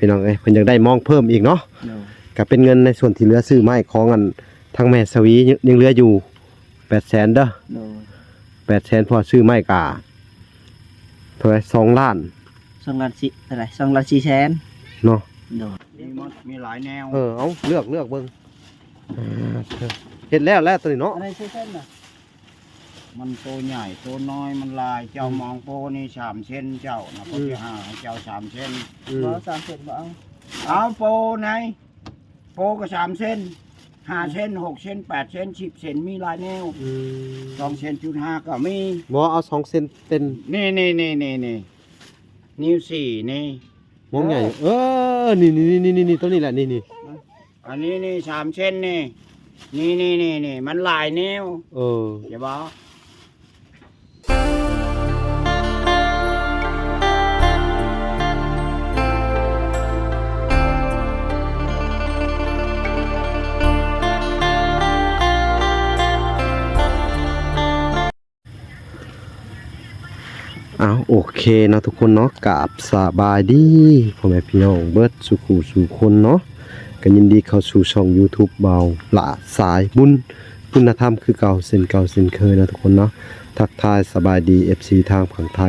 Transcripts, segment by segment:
ພີ່ນ້ອງເອີຍ ເພິ່ນຢາກໄດ້ມອງເພີ່ມອີກເນາະ. ໂດຍ ກໍເປັນເງິນໃນສ່ວນທີ່ເຫຼືອຊື້ໄມ້ຂອງອັນທາງແມ່ສະຫວີ ຍັງເຫຼືອຢູ່ແປດແສນເດີ. ໂດຍ ແປດແສນ ເພາະວ່າຊື້ໄມ້ກໍເທົ່າໃດ ສອງລ້ານ ສອງລ້ານສີ່ ເທົ່າໃດ ສອງລ້ານສີ່ແສນເນາະ. ໂດຍ ມີໝົດ ມີຫຼາຍແນວ. ເອີ ເອົາ ເລືອກ ເລືອກເບິ່ງ. ອ່າ ເຮັດແລ້ວ ແລ້ວຕົວນີ້ເນາະ. ອັນໃດສີ່ເສັ້ນນະ? ມັນໂຕໃຫຍ່ໂຕນ້ອຍມັນຫຼາຍ. ເຈົ້າ ອືມ ມອງໂປນີ້ສາມເຊັນ ເຈົ້ານະ ເຂົາ ອືມ ຊິຫາໃຫ້ເຈົ້າສາມເຊັນ. ອືມ ບໍ່ ສາມເຊັນບໍ່ເອົາ. ເອົາໂປໃນ ໂປກໍສາມເຊັນ ຫ້າເຊັນ ຫົກເຊັນ ແປດເຊັນ ສິບເຊັນ ມີຫຼາຍແນວ. ອືມ ສອງເຊັນຈຸດຫ້າກໍມີ. ບໍ່ ເອົາສອງເຊັນເຕັມ. ນີ້ໆໆໆ ນີ້ ນິ້ວສີ່ນີ້ ມອງໃຫຍ່. ເອີ ເອີ ນີ້ໆໆໆ ຕົວນີ້ແຫຼະ ນີ້ໆ. ອັນນີ້ນີ້ສາມເຊັນນີ້ ນີ້ໆໆໆ ມັນຫຼາຍແນວ. ເອີ ເຫັນບໍ່? ອ້າວ ໂອເຄເນາະທຸກຄົນເນາະ ກາບສະບາຍດີພໍ່ແມ່ພີ່ນ້ອງເບິດສູ່ຄູ່ສູ່ຄົນເນາະ. ກໍຍິນດີເຂົ້າສູ່ຊ່ອງຢູທູບບ່າວຫຼ້າສາຍບຸນຄຸນນະທຳ ຄືເກົ່າເຊັ່ນເກົ່າເຊັ່ນເຄີຍເນາະທຸກຄົນເນາະ. ທັກທາຍສະບາຍດີເອັຟຊີທາງຝັ່ງໄທ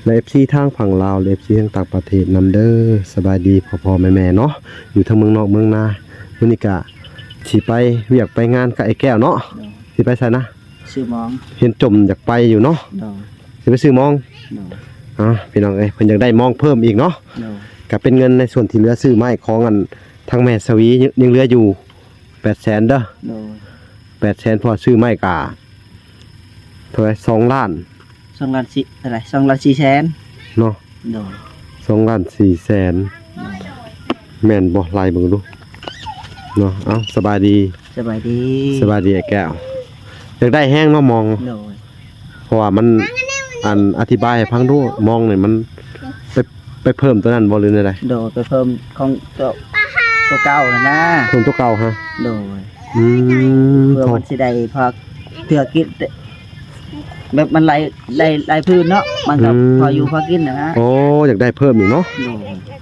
ແລະ ເອັຟຊີທາງຝັ່ງລາວ ແລະ ເອັຟຊີທາງຕ່າງປະເທດນຳເດີ. ສະບາຍດີພໍ່ໆແມ່ໆເນາະ ຢູ່ທາງເມືອງນອກເມືອງນາ. ມື້ນີ້ກະຊິໄປວຽກໄປງານກັບໄອ້ແກ້ວເນາະ. ໂດຍ ຊິໄປໃສນະ? ຊື້ມອງ. ເຫັນຈົ່ມຢາກໄປຢູ່ເນາະ. ໂດຍ ຊິໄປຊື້ມອງ. ໂດຍ ອ່າ ພີ່ນ້ອງເອີຍ ເພິ່ນຢາກໄດ້ມອງເພີ່ມອີກເນາະ. ໂດຍ ກໍເປັນເງິນໃນສ່ວນທີ່ເຫຼືອຊື້ໄມ້ຂອງອັນທາງແມ່ສະຫວີ ຍັງເຫຼືອຢູ່ແປດແສນເດີ. ໂດຍ ແປດແສນ ເພາະວ່າຊື້ໄມ້ກໍເທົ່າໃດ ສອງລ້ານ ສອງລ້ານສີ່ ເທົ່າໃດ ສອງລ້ານສີ່ແສນເນາະ. ໂດຍ ສອງລ້ານສີ່ແສນ. ໂດຍ ແມ່ນບໍ່? ໄລ່ເບິ່ງດູເນາະ. ເອົ້າ ສະບາຍດີ. ສະບາຍດີ ສະບາຍດີອ້າຍແກ້ວ. ຢາກໄດ້ແຮງເນາະມອງ. ໂດຍ ເພາະວ່າມັນ ອັນ ອະທິບາຍໃຫ້ຟັງດູ ມອງນີ້ມັນໄປ ໄປເພີ່ມຕົວນັ້ນບໍ່ ຫຼືແນວໃດ? ໂດຍ ໄປເພີ່ມຂອງຕົວ ຕົວເກົ່າຫັ້ນນະ. ເພີ່ມຕົວເກົ່າຮະ? ໂດຍ ອືມ ເພື່ອມັນຊິໄດ້ພໍເທື່ອກິນ ແບບມັນໄດ້ ໄດ້ ໄດ້ພື້ນເນາະ ມັນກໍ ອືມ ພໍຢູ່ພໍກິນຫັ້ນນະ. ໂອ້ ຢາກໄດ້ເພີ່ມອີກເນາະ. ໂດຍ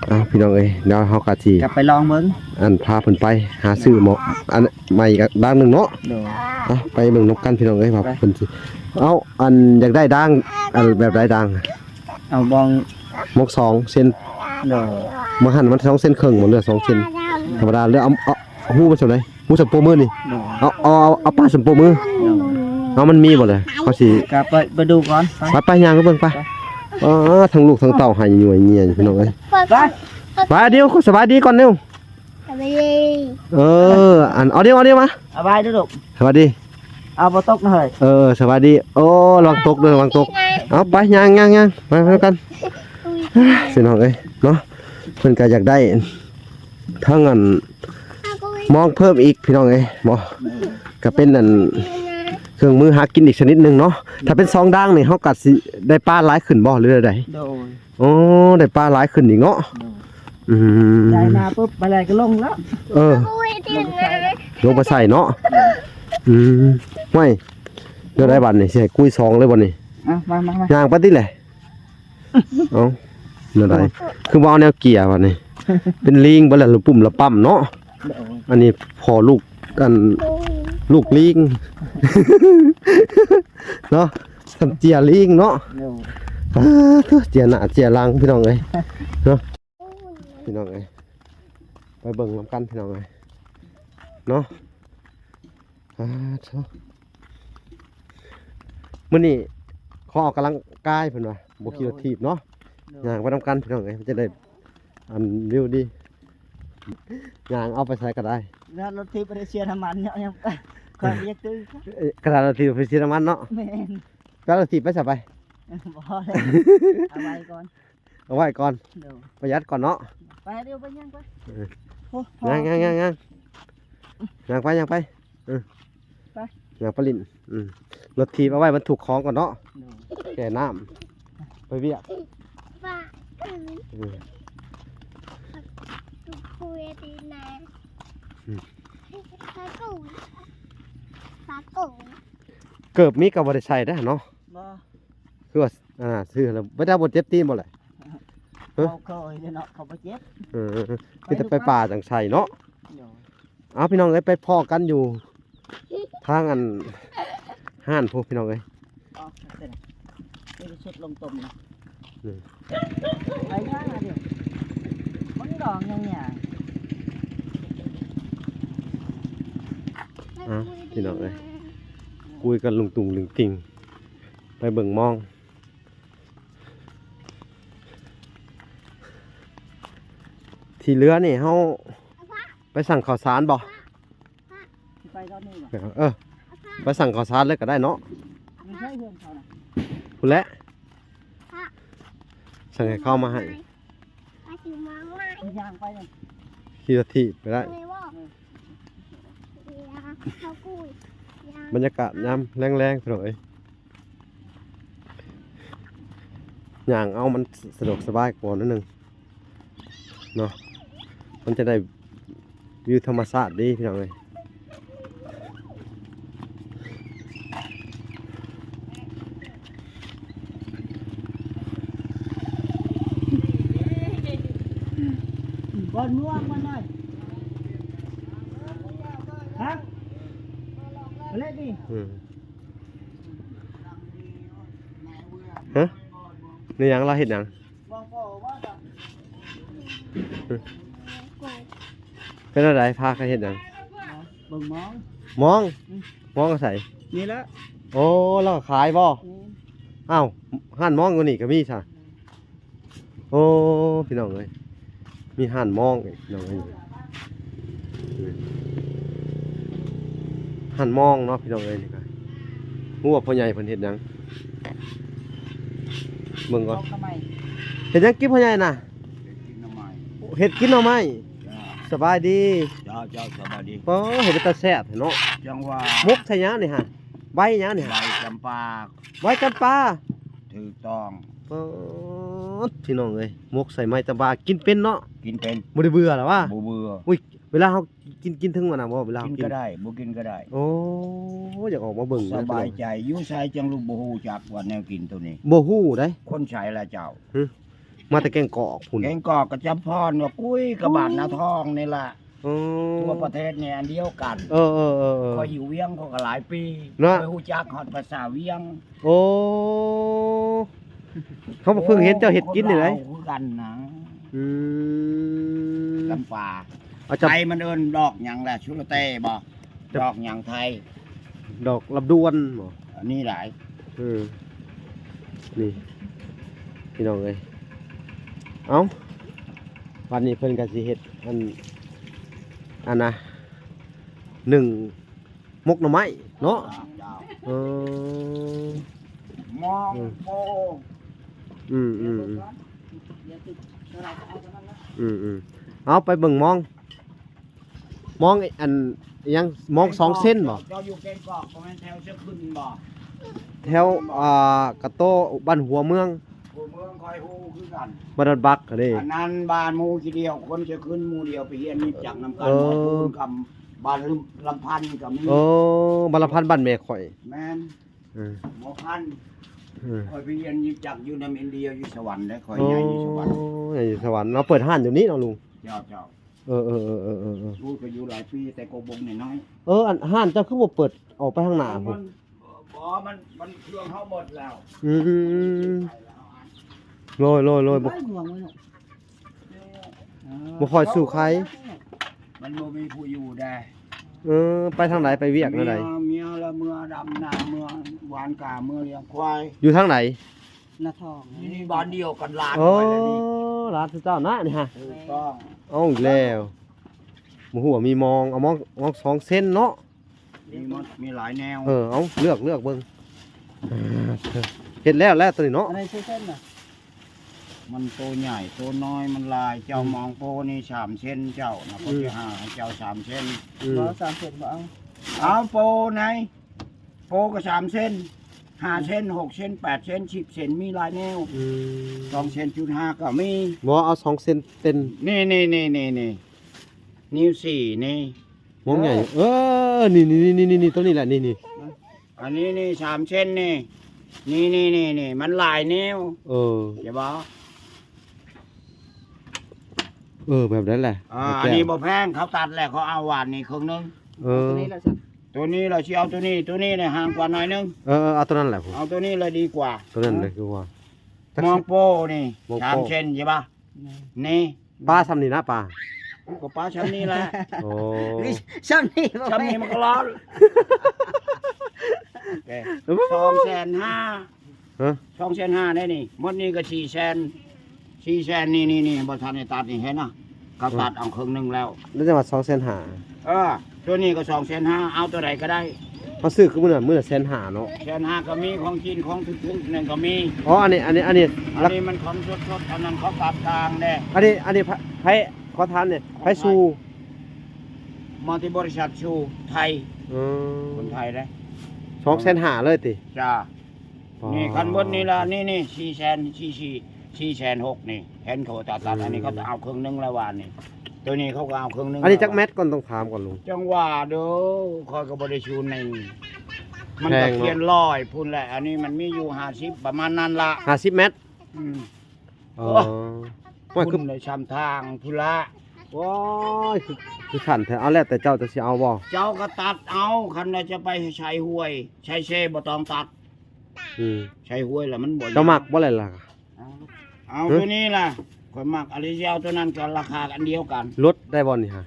ເອົ້າ ພີ່ນ້ອງເອີຍ ດຽວເຮົາກໍຊິ ກັບໄປລອງເບິ່ງ ອັນ ພາເພິ່ນໄປຫາຊື້ໝໍ້ ອັນ ໃໝ່ອີກດ້ານໜຶ່ງເນາະ. ໂດຍ ເອົ້າ ໄປເບິ່ງນຳກັນພີ່ນ້ອງເອີຍ ວ່າ ໄປ ເພິ່ນຊິ ເອົ້າ ອັນ ຢາກໄດ້ດ້າງ ອັນ ແບບໃດດ້າງ? ເອົາມອງ ມອງສອງເຊັນ. ໂດຍ ມອງຫັ້ນມັນສອງເຊັນເຄິ່ງບໍ່ ຫຼືສອງເຊັນທຳມະດາ ຫຼືເອົາ ເອົາ ຮູມັນສ່ຳໃດ? ຮູສ່ຳໂປ້ມືນີ້. ໂດຍ ເອົາ ເອົາ ເອົາ ເອົາປາຍສ່ຳໂປ້ມື. ໂດຍ ເອົາ ມັນມີບໍ່ລະ? ເຂົາຊິ ກໍໄປ ໄປດູກ່ອນ. ໄປ ໄປ ໄປ ຍ່າງໄປເບິ່ງໄປ. ອໍ ທັງລູກທັງເຕົ້າໄຫ້ຍວຍເງຍຢູ່ ພີ່ນ້ອງເອີຍ. ໄປ ໄປ ດຽວ ສະບາຍດີກ່ອນເນວ. ສະບາຍດີ. ເອີ ອັນ ເອົາດຽວ ເອົາດຽວມາ. ສະບາຍດີລູກ. ສະບາຍດີ. ເອົາ ບໍ່ຕົກນະເຮີ້ຍ. ເອີ ສະບາຍດີ. ໂອ້ ລະວັງຕົກເດີ ລະວັງຕົກ. ເອົາ ໄປ ຍ່າງ ຍ່າງ ຍ່າງ ໄປ ໄປນຳກັນ. ພີ່ນ້ອງເອີຍເນາະ ເພິ່ນກໍຢາກໄດ້ທັງອັນ ມອງເພີ່ມອີກ ພີ່ນ້ອງເອີຍເນາະ. ກໍເປັນອັນ ເຄື່ອງມືຫາກິນອີກຊະນິດໜຶ່ງເນາະ. ຖ້າເປັນສອງດ້າງນີ້ ເຮົາກໍຊິໄດ້ປາຫຼາຍຂຶ້ນບໍ່ ຫຼືໃດ? ໂດຍ ໂອ້ ໄດ້ປາຫຼາຍຂຶ້ນອີກເນາະ. ໂດຍ ອືມ ໄດ້ມາປຸບ ບາດແລ້ວກໍລົງແລ້ວ. ເອີ ລົງໄປໃສ່ເນາະ. ອືມ ຫ້ວຍ ແນວໃດບັດນີ້ ຊິໃຫ້ກຸຍສອງເລີຍບໍ່ນີ້? ເອົາ ມາ ມາ ມາ ຍ່າງໄປຕິແຫຼະ. ເອົ້າ ແນວໃດ ຄືບໍ່ເອົາແນວເກຍບັດນີ້? ເປັນລີງເບິດແລ້ວ ລະປຸ້ມລະປ້ຳເນາະ. ໂດຍ ອັນນີ້ພໍ່ລູກ ອັນ ລູກລີງເນາະ ສ່ຳເຈຍລີງເນາະ. ໂດຍ ອ່າ ເຈຍໜ້າເຈຍຫຼັງ ພີ່ນ້ອງເອີຍເນາະ. ພີ່ນ້ອງເອີຍ ໄປເບິ່ງນຳກັນ ພີ່ນ້ອງເອີຍເນາະ. ອ່າ ໂທ້ ມື້ນີ້ຂໍອອກກຳລັງກາຍ ເພິ່ນວ່າ ບໍ່ຂີ່ລົດຖີບເນາະ. ໂດຍ ຍ່າງໄປນຳກັນ ພີ່ນ້ອງເອີຍ ມັນຈະໄດ້ ອັນ ວິວດີ. ຍ່າງເອົາໄປໃສກໍໄດ້. ແລ້ວລົດຖີບໄປເສຍນ້ຳມັນເນາະ ຍັງ ຂ້ອຍບໍ່ຢາກຕື່ມ. ເອີ ຂະໜາດລົດຖີບໄປເສຍນ້ຳມັນເນາະ. ແມ່ນ ແລ້ວລົດຖີບໄປໃສໄປ? ບໍ່ ເອົາໄວ້ກ່ອນ. ເອົາໄວ້ກ່ອນ. ໂດຍ ປະຢັດກ່ອນເນາະ. ໄປ ດຽວໄປ ຍ່າງໄປ. ເອີ ໂອ້ ຍ່າງ ຍ່າງ ຍ່າງ ຍ່າງ ຍ່າງໄປ ຍ່າງໄປ. ເອີ ໄປ ຍ່າງໄປຫຼິ້ນ. ອືມ ລົດຖີບເອົາໄວ້ບັນທຸກຂອງກ່ອນເນາະ. ໂດຍ ແກ່ນ້ຳ ໄປວຽກ. ເອີ ອືມ ເກີບມີກໍບໍ່ໄດ້ໃສ່ເດ້ເນາະ. ບໍ່ ຄືວ່າ ອ່າ ຊື້ແລ້ວບໍ່ໄດ້ ບໍ່ເຈັບຕີນບໍ່ແຫຼະ? ເຂົາເຄີຍເດ້ເນາະ ເຂົາບໍ່ເຈັບ. ເອີ ມີແຕ່ໄປປ່າຈັ່ງໃສ່ເນາະ. ໂດຍ. ເອົາ ພີ່ນ້ອງເອີຍ ໄປພໍ້ກັນຢູ່ທາງອັນຮ້ານພຸ້ນ ພີ່ນ້ອງເອີຍ. ອອກເປັນ ທີ່ສຸດລົງຕົມນະ. ອືມ ໄປທາງນັ້ນເດ້ ມັນດອກຫຍັງຫຍັງ. ເອົາ ພີ່ນ້ອງເອີຍ ຄຸຍກັນລຸງຕຸງລິງຕິງ ໄປເບິ່ງມອງ. ທີ່ເຫຼືອນີ້ເຮົາໄປສັ່ງເຂົ້າສານບໍ່? ຊິໄປຕອນນີ້ບໍ່? ເອີ ໄປສັ່ງເຂົ້າສານເລີຍກໍໄດ້ເນາະ. ຢູ່ໃສເຮືອນເຂົານະ? ພຸ້ນແຫຼະ ສັ່ງໃຫ້ເຂົາມາໃຫ້. ໄປຊິມາໃໝ່ ຍ່າງໄປເລີຍ ຂີ່ລົດຖີບກໍໄດ້. ເອີ ບັນຍາກາດຍາມແລງໆ ພີ່ນ້ອງເອີຍ. ຍ່າງເອົາມັນສະດວກສະບາຍກວ່າໜ້ອຍໜຶ່ງເນາະ ມັນຈະໄດ້ວິວທຳມະຊາດດີ ພີ່ນ້ອງເອີຍ. ບ່ອນມ່ວງມັນໜ້ອຍ ຮະ ເລດນີ້ ອືມ. ຮະ ນີ້ຫຍັງ ລາວເຮັດຫຍັງ? ເປັນແນວໃດ? ພາກັນເຮັດຫຍັງ? ເບິ່ງມອງ ມອງ ອືມ ມອງຢູ່ໃສ? ນີ້ແຫຼະ. ໂອ້ ລາວຂາຍບໍ່? ແມ່ນ. ອ້າວ ຮ້ານມອງຢູ່ນີ້ກໍມີຊະ. ໂອ້ ພີ່ນ້ອງເອີຍ ມີຮ້ານມອງອີກ ພີ່ນ້ອງເອີຍ ຮ້ານມອງເນາະ ພີ່ນ້ອງເອີຍ. ນີ້ກໍຮູ້ວ່າພໍ່ໃຫຍ່ເພິ່ນເຮັດຫຍັງ ເບິ່ງກ່ອນ. ເຮັດຫຍັງກິນພໍ່ໃຫຍ່ນະ? ເຮັດກິນໜໍ່ໄມ້ ເຮັດກິນໜໍ່ໄມ້. ເຈົ້າ ສະບາຍດີ. ເຈົ້າ ເຈົ້າ ສະບາຍດີ. ໂອ້ ເຮັດເປັນຕາແຊບແທ້ເນາະ. ຈັ່ງວ່າ ໝົກໃສ່ຫຍັງນີ້ຫະ? ໃບຫຍັງນີ້ຫະ? ໃບຈຳປາ. ໃບຈຳປາ ຖືກຕ້ອງ. ປາດ ພີ່ນ້ອງເອີຍ ໝົກໃສ່ໄມ້ຕະບາ ກິນເປັນເນາະ? ກິນເປັນ. ບໍ່ໄດ້ເບື່ອລະວະ? ບໍ່ເບື່ອ. ອຸ້ຍ ເວລາເຮົາກິນ ກິນເຖິງມັນນະບໍ່? ເວລາເຮົາກິນ ກິນກໍໄດ້ ບໍ່ກິນກໍໄດ້. ໂອ້ ຢາກອອກມາເບິ່ງ ສະບາຍໃຈ. ຢູ່ໃສຈັ່ງລູກບໍ່ຮູ້ຈັກວ່າແນວກິນໂຕນີ້? ບໍ່ຮູ້ເດ້. ຄົນໃສລະເຈົ້າ? ຫຶ ມາແຕ່ແກ້ງກອກພຸ້ນ. ແກ້ງກອກກັບຈຳພອນ ວ່າກຸ້ຍກັບບ້ານນາທອງນີ້ລະ. ອໍ ທົ່ວປະເທດນີ້ອັນດຽວກັນ. ເອີໆໆໆ ຂ້ອຍຢູ່ວຽງຂ້ອຍກໍຫຼາຍປີເນາະ ຂ້ອຍຮູ້ຈັກຮອດພາສາວຽງ. ໂອ້ ເຮົາບໍ່ເພິ່ງເຫັນເຈົ້າເຮັດກິນນີ້ໃດ. ໂອ້ ຄົນລາວຄືກັນນະ. ອືມ ຈຳປາ. ເອົາ ຈຳ ໄທມັນເອີ້ນດອກຫຍັງລະ? ຊຸລະເຕບໍ່? ດອກຫຍັງໄທ? ດອກລຳດວນບໍ່? ອັນນີ້ຫຼາຍ. ເອີ ນີ້ ພີ່ນ້ອງເອີຍ ເອົ້າ ບັດນີ້ເພິ່ນກໍຊິເຮັດອັນ ອັນນະ ໜຶ້ງໝົກໜໍ່ໄມ້ເນາະ. ເຈົ້າ ເອີ ມອງ ເອີ ໂປ ອືມໆໆ ອືມໆ ເອົາໄປເບິ່ງມອງ. ມອງ ອັນຫຍັງ ມອງສອງເຊັນບໍ່? ເຈົ້າຢູ່ແກ້ງກອກ ບໍ່ແມ່ນແຖວເຊຶກຂຶ້ນບໍ່? ແຖວ ອ່າ ກະໂຕ ບ້ານຫົວເມືອງ. ຫົວເມືອງຂ້ອຍຮູ້ຄືກັນ ບ້ານດອນບັກເດ້. ອັນນັ້ນບ້ານໝູ່ຂີ້ດຽວ ຄົນເຊຶກຂຶ້ນໝູ່ດຽວ ໄປຮຽນຍິບຈັກນຳກັນ. ເອີ ໝໍພູນກັບບ້ານລຳພັນກໍມີ. ເອີ ບ້ານລຳພັນ ບ້ານແມ່ຂ້ອຍ. ແມ່ນ. ເອີ ໝໍພັນ. ເອີ ຂ້ອຍໄປຮຽນຍິບຈັກຢູ່ນຳອິນເດຍ ຢູ່ສະຫວັນເດ້. ຂ້ອຍ ໂອ້ ໃຫຍ່ຢູ່ສະຫວັນ ໃຫຍ່ຢູ່ສະຫວັນ. ເຮົາເປີດຮ້ານຢູ່ນີ້ເນາະລຸງ? ເຈົ້າ ເຈົ້າ. ເອີໆໆໆໆ ລູກກໍຢູ່ຫຼາຍປີ ແຕ່ກໍບົງນ້ອຍໆ. ເອີ ອັນຮ້ານເຈົ້າຄືບໍ່ເປີດອອກໄປທາງໜ້າພຸ້ນ? ມັນ ບໍ່ ມັນ ມັນເຄື່ອງເຮົາໝົດແລ້ວ. ອືມ ໂລຍໆໆ ບໍ່ ບໍ່ຄ່ອຍສູ່ໃຄ. ມັນບໍ່ມີຜູ້ຢູ່ໄດ໋. ເອີ ໄປທາງໃດ ໄປວຽກແນວໃດ? ເມຍ ເມຍລະເມືອດຳນາ ເມືອຫວ່ານກາ ເມືອລ້ຽງຄວາຍ. ຢູ່ທາງໃດ? ນາທອງ. ນີ້ບ້ານດຽວກັນ ຫຼານຂ້ອຍລະນີ້. ໂອ້ ຫຼານເຈົ້ານະນີ້ຫະ? ຖືກຕ້ອງ. ເອົາອີກແລ້ວ ບໍ່ຮູ້ວ່າມີມອງ ເອົາມອງ ມອງສອງເຊັນເນາະ. ມີໝົດ ມີຫຼາຍແນວ. ເອີ ເອົາ ເລືອກ ເລືອກເບິ່ງ. ເຮັດແລ້ວ ແລ້ວໂຕນີ້ເນາະ. ອັນໃດສີ່ເຊັນນະ? ມັນໂຕໃຫຍ່ ໂຕນ້ອຍ ມັນຫຼາຍ. ເຈົ້າ ອືມ ມອງໂປນີ້ສາມເຊັນ ເຈົ້ານະ ຂ້ອຍ ອືມ ຊິຫາໃຫ້ເຈົ້າສາມເຊັນ. ອືມ ບໍ່ ສາມເຊັນບໍ່ເອົາ. ເອົາໂປໃນ ໂປກໍສາມເຊັນ ຫ້າເຊັນ ຫົກເຊັນ ແປດເຊັນ ສິບເຊັນ ມີຫຼາຍແນວ. ອືມ ສອງເຊັນຈຸດຫ້າກໍມີ. ບໍ່ ເອົາສອງເຊັນເຕັມ. ນີ້ໆໆໆ ນິ້ວສີ່ນີ້. ມອງໃຫຍ່. ເອີ ນີ້ໆໆໆ ໂຕນີ້ແຫຼະ ນີ້ໆ. ອັນນີ້ນີ້ສາມເຊັນນີ້ ນີ້ໆໆໆ ມັນຫຼາຍແນວ. ເອີ ຢ່າບອກ. ເອີ ແບບນັ້ນແຫຼະ ອ່າ ແກ້ວ ອັນນີ້ບໍ່ແພງ ເຂົາຕັດແລ້ວ ເຂົາເອົາຫວ່ານນີ້ເຄິ່ງໜຶ່ງ. ເອີ ໂຕນີ້ລະຊັ້ນ ໂຕນີ້ລະຊິເອົາໂຕນີ້ ໂຕນີ້ນະຫ່າງກວ່າໜ້ອຍໜຶ່ງ. ເອີ ເອີ ເອົາໂຕນັ້ນແຫຼະ ເອົາໂຕນີ້ລະດີກວ່າ ໂຕນັ້ນແຫຼະຄືວ່າ ມອງໂປ້ນີ້ ມອງໂປ້ ສາມເຊັນ ໃຊ່ປະ? ແມ່ນ ນີ້ ປາຊ່ຳນີ້ນະ ປາ ກໍປາຊ່ຳນີ້ແຫຼະ. ໂອ້ ນີ້ຊ່ຳນີ້ບໍ່ ຊ່ຳນີ້ມັນກໍລອດ ໂອເຄ ສອງແສນຫ້າ ຮະ ສອງແສນຫ້າໄດ໋ນີ້ ໝົດນີ້ກໍສີ່ແສນ ສີ່ແສນ ນີ້ໆໆ ບໍ່ທັນໄດ້ຕັດນີ້ ເຫັນນະ ເຂົາຕັດເອົາເຄິ່ງໜຶ່ງແລ້ວ ແລ້ວຈັ່ງວ່າສອງແສນຫ້າ. ເອີ ຕົວນີ້ກໍສອງແສນຫ້າ ເອົາຕົວໃດກໍໄດ້ ເຮົາຊື້ຄືມື້ນັ້ນ ມື້ລະແສນຫ້າເນາະ ແສນຫ້າກໍມີ ຂອງຈີນ ຂອງຖືກໆ ນັ້ນກໍມີ. ອໍ ອັນນີ້ ອັນນີ້ ອັນນີ້ ອັນນີ້ມັນຂອງສົດໆ ອັນນັ້ນເຂົາຕັດຕ່າງເດ້. ອັນນີ້ ອັນນີ້ໃຜ ໃຜ ຂໍຖາມແດ່ ໃຜຊູ? ມາແຕ່ບໍລິສັດຊູໄທ. ອືມ ຄົນໄທເດ້ ສອງແສນຫ້າເລີຍຕິ? ຈ້າ ອໍ ນີ້ຄັນເບິດນີ້ລະ ນີ້ໆ ສີ່ແສນ ສີ່ ສີ່ ສີ່ແສນຫົກນີ້ ເຫັນເຂົາວ່າຕັດ ອັນນີ້ເຂົາເອົາເຄິ່ງໜຶ່ງແລ້ວຫວ່ານນີ້ ໂຕນີ້ເຂົາກໍເອົາເຄິ່ງໜຶ່ງ. ອັນນີ້ຈັກແມັດກ່ອນ ຕ້ອງຖາມກ່ອນລຸງ? ຈັ່ງວ່າເດີ ຂ້ອຍກໍບໍ່ໄດ້ຊູນນີ້ ມັນກໍຂຽນຮ້ອຍພຸ້ນແຫຼະ ອັນນີ້ມັນມີຢູ່ຫ້າສິບ ປະມານນັ້ນລະ ຫ້າສິບແມັດ. ອືມ ອໍ ໂອ້ຍ ພຸ້ນ ຄືໄດ້ຊ່ຳທາງພຸ້ນລະ. ໂອ້ຍ ຄື ຄືຂັ້ນແທ້ ເອົາແລ້ວແຕ່ເຈົ້າຈະຊິເອົາບໍ່? ເຈົ້າກໍຕັດເອົາ ຄັນວ່າຈະໄປໃສ່ຫ້ວຍ ໃສ່ເຊບໍ່ຕ້ອງຕັດ. ອືມ ໃສ່ຫ້ວຍລະມັນບໍ່ ເຈົ້າມັກບໍ່ແຫຼະລະ? ເອົາ ເອົາ ຮະ ໂຕນີ້ລະ ຂ້ອຍມັກ ອັນນີ້ຊິເອົາໂຕນັ້ນກໍລາຄາອັນດຽວກັນ. ລົດໄດ້ບໍ່ນີ້ຮະ?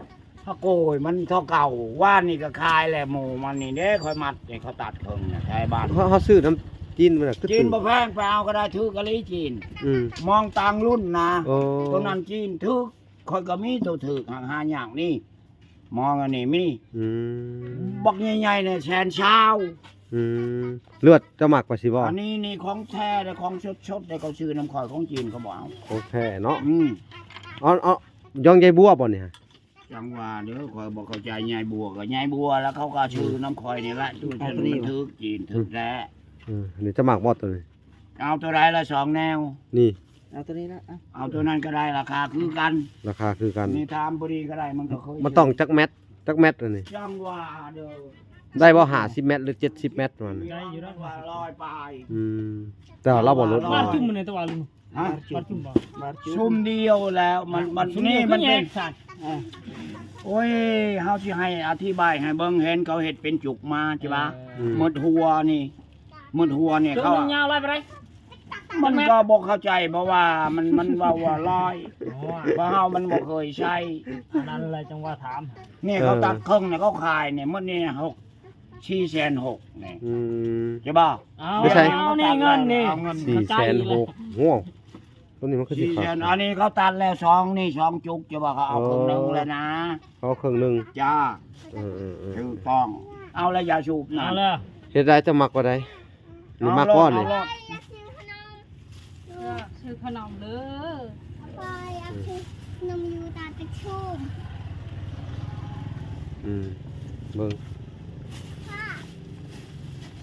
ພະໂກຍມັນເທົ່າເກົ່າ ວານນີ້ກໍຂາຍແລ້ວ ໝູມັນນີ້ເດ້ ຂ້ອຍມັດໃຫ້ເຂົາຕັດເຄິ່ງນະ ໄທບ້ານ. ເຮົາ ເຮົາຊື້ນຳຈີນມັນນະ ຈີນບໍ່ແພງ ໄປເອົາກໍໄດ້ ຖືກອີ່ຫຼີຈີນ. ອືມ ມອງຕ່າງລຸ້ນນະ. ໂອ້ ໂຕນັ້ນຈີນຖືກ ຂ້ອຍກໍມີໂຕຖືກ ຫາ ຫາຍາກນີ້ ມອງອັນນີ້ມີ. ອືມ ບັກໃຫຍ່ໆນີ້ແສນຊາວ. ອືມ ເລືອດເຈົ້າມັກກວ່າຊິບໍ່? ອັນນີ້ນີ້ຂອງແທ້ເດ້ ຂອງສົດໆເດ້ ເຂົາຊື້ນຳຂ້ອຍ ຂອງຈີນເຂົາບໍ່ເອົາ. ຂອງແທ້ເນາະ. ອືມ ເອົາ ເອົາ ຢອງໃຫຍ່ບົວບໍ່ນີ້? ຈັ່ງວ່າເດີ ຂ້ອຍບໍ່ເຂົ້າໃຈ ຍາຍບົວກໍຍາຍບົວ ແລ້ວເຂົາກໍຊື້ນຳຂ້ອຍນີ້ແຫຼະ ຕູ້ຊັ້ນມັນຖືກ ຈີນຖືກແທ້. ເອີ ນີ້ຈະມັກບໍ່ໂຕນີ້? ເອົາໂຕໃດລະ ສອງແນວນີ້? ເອົາໂຕນີ້ລະ ເອົາໂຕນັ້ນກໍໄດ້ ລາຄາຄືກັນ ລາຄາຄືກັນ. ນີ້ຖາມຜູ້ດີກໍໄດ້ ມັນກໍເຄີຍ ມັນຕ້ອງຈັກແມັດ ຈັກແມັດອັນນີ້? ຈັ່ງວ່າເດີ ໄດ້ບໍ່ ຫ້າສິບແມັດ ຫຼື ເຈັດສິບແມັດມັນ? ໄດ້ຢູ່ ວ່າຮ້ອຍປາຍ. ອືມ ແຕ່ວ່າລາວບໍ່ຫຼຸດ ບາດຈຸ່ມມັນແຕ່ວ່າ ຮະ? ບາດຈຸ່ມບໍ່? ບາດຈຸ່ມ ຊຸມດຽວແລ້ວ ມັນ ມັນ ນີ້ມັນເປັນ ໂອ້ຍ ເຮົາຊິໃຫ້ອະທິບາຍໃຫ້ເບິ່ງ ເຫັນເຂົາເຮັດເປັນຈຸກມາ ຊິວ່າ ເອີ ໝົດຫົວນີ້ ໝົດຫົວນີ້ ເຂົາ ຍາວຫຼາຍປານໃດ? ມັນກໍບໍ່ເຂົ້າໃຈ ເພາະວ່າມັນ ມັນເວົ້າວ່າຮ້ອຍ ເພາະເຮົາມັນບໍ່ເຄີຍໃຊ້ ອັນນັ້ນແຫຼະ ຈັ່ງວ່າຖາມ. ນີ້ເຂົາ ເອີ ຕັດເຄິ່ງນີ້ ເຂົາຂາຍນີ້ ໝົດນີ້ຫົກ ສີ່ແສນຫົກນີ້. ອືມ ຈະບໍ່? ເອົາ ໄປໃສ່ ເອົານີ້ເງິນນີ້ ເອົາເງິນ ສີ່ແສນຫົກ. ໂອ້ ໂຕນີ້ມັນຄືຊິຂາດ ອັນນີ້ເຂົາຕັດແລ້ວ ສອງນີ້ ສອງຈຸກ ຈະວ່າເຂົາເອົາເຄິ່ງໜຶ່ງແລ້ວນະ. ເອົາເຄິ່ງໜຶ່ງ ຈ້າ. ເອີໆໆ ຖືກຕ້ອງ ເອົາແລ້ວ ຢາສູບນັ້ນ ເອົາແລ້ວ. ເຮັດໄດ້ ເຈົ້າມັກບໍ່ໄດ້? ນີ້ມັກບໍ່ນີ້? ເອົາໂລດ ເອົາໂລດ ຊື້ຂະໜົມເດີ ຂ້ອຍຢາກຊື້ຂະໜົມຢູ່ຕານປະຊຸມ. ອືມ ເບິ່ງ